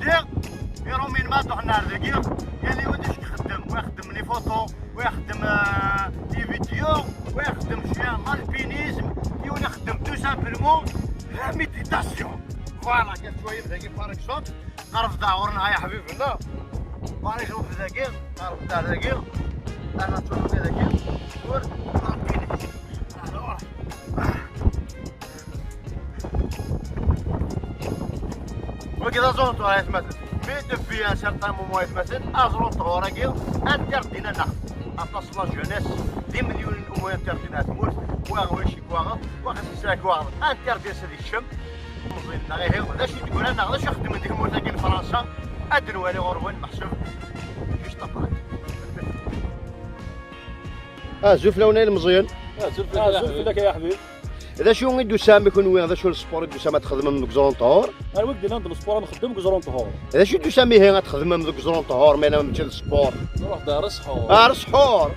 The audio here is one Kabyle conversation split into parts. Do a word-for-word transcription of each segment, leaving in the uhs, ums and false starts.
Diɣ, iṛumyen ma d-ruḥen ar dagi, yal yiwen d acu ixeddem, wa ixeddem les photos, wa ixeddem, euh, les vidéos, wa ixeddem cwiya l'alpinisme, yiwen ixeddem tout simplement la méditation. Voilà, kif twayem dagi, par exemple, qerreb-d ɣur-neɣ ay aḥbib-nneɣ. Par exemple, dagi, qerreb-d ar dagi, ana ttwaliɣ dagi, ur l'alpinisme. Alors, Wagi d aẓru n ṭhur, aytmaten. Mais depuis un certain moment, aytmaten, aẓru n ṭhur-agi interdit-nneɣ. Aṭas n la jeunesse, d imelyunen n umu interdit n tmurt, wa ɣer wacik, wa ɣer, wa ɣer sisrak, wa ɣer interdit ad ikcem. Meẓẓin-nneɣ ihi, d acu i d-gran neɣ d acu i xeddmen di tmurt-agi n Fransa? Ad nwali ɣur-wen meḥsub. Juste après. Azul fell-awen ay ilmeẓyen. Azul fell-ak ay aḥbib. D acu i d-tusam i kunwi, d acu n sport i d-tusam ad txedmem deg uẓru n ṭhur? Ar wid d-yennan d sport ad nxeddem deg uẓru n ṭhur. D acu i d-tusam ihi ad txedmem deg uẓru n ṭhur, ma yella mačči d sport? Nruḥ d ar ṣḥur. Ar ṣḥur!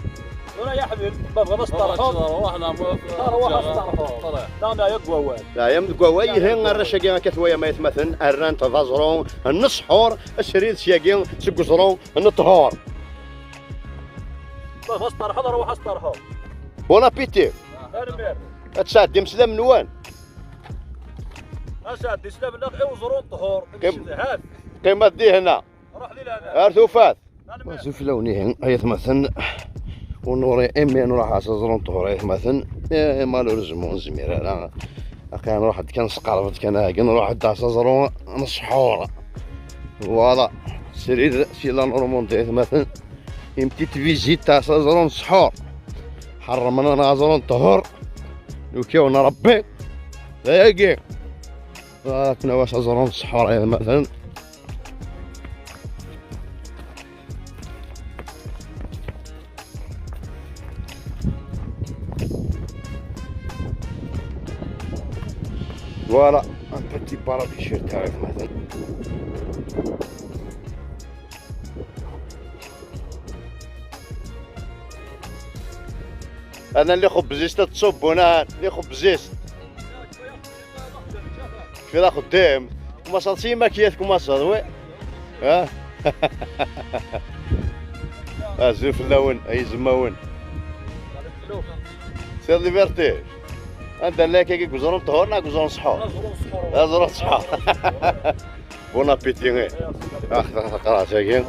Tura ya ḥbib, ma tebɣiḍ ad s-terḥeḍ, ruḥ, ruḥ, ruḥ ad s-terḥeḍ. Neɣ neɛya deg wawal. Neɛyam deg wawal, ihi arrac-agi akka twayam ay atmaten, rran-t d aẓru n ṣḥur, srid syagi seg uẓru n ṭhur. Ma tebɣiḍ ad s-terḥeḍ, ruḥ ad s-terḥeḍ. Bon appétit! Tanemmirt. Ad tesɛeddim slam-nwen. Ad sɛeddi slam-nneɣ i uẓru n ṭhur. Qim-, qqimet di hna. Ruḥ di lehna. Ar tufat. Tanemmirt. Azul fell-awen ihi, ay atmaten. Ur nuri imi nruḥ s aẓru n ṭhur, ay atmaten. Eh, malheureusement, ur nezmir ara. Aqi nruḥ-d kan, sqerreb-d kan, agi nruḥ-d s aẓru n ṣḥur. Voilà. Srid si la Normandie, ay atmaten. Une petite visite s aẓru n ṣḥur. Ḥerrmen-aneɣ aẓru n ṭhur. Yuki-awen Rebbi. D ayagi. Ad tnawas aẓru n ṣḥur, ay atmaten. Voilà, un petit paradis sur terre, ay atmaten. انا اللي خبزيست تصبون، اللي خبزيست. في الاخدام. كما صار سي ماكيات، كما صار، وي. ها. ازول فلاون، اي زماون. سير ليبرتي. عندها لايك كي كوزرون طهورنا، كوزرون صحور. كوزرون صحور. Bon appétit, eh. Ah, ah, ah, ça y est.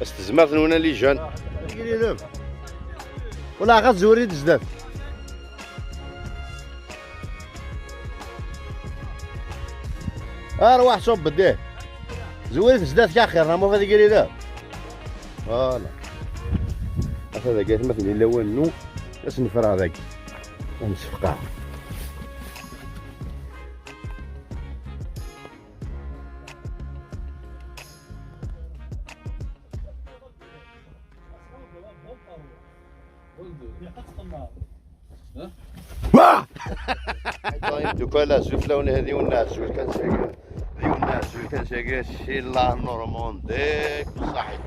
Est-ce que c'est maintenant les jeunes? ولا غتزوري بزاف. ارواح صوب بديه. زوري بزاف يا خير، راه ما فاتك لي لا. Voilà. هذا قالت مثلا الا وانو. اسنفر هذاك. ونصفقها. واه! دوكا لا زوج لون هذه والناس زوج كان ساقي. هذه والناس زوج كان ساقي شي لا نورمونديك صحيح.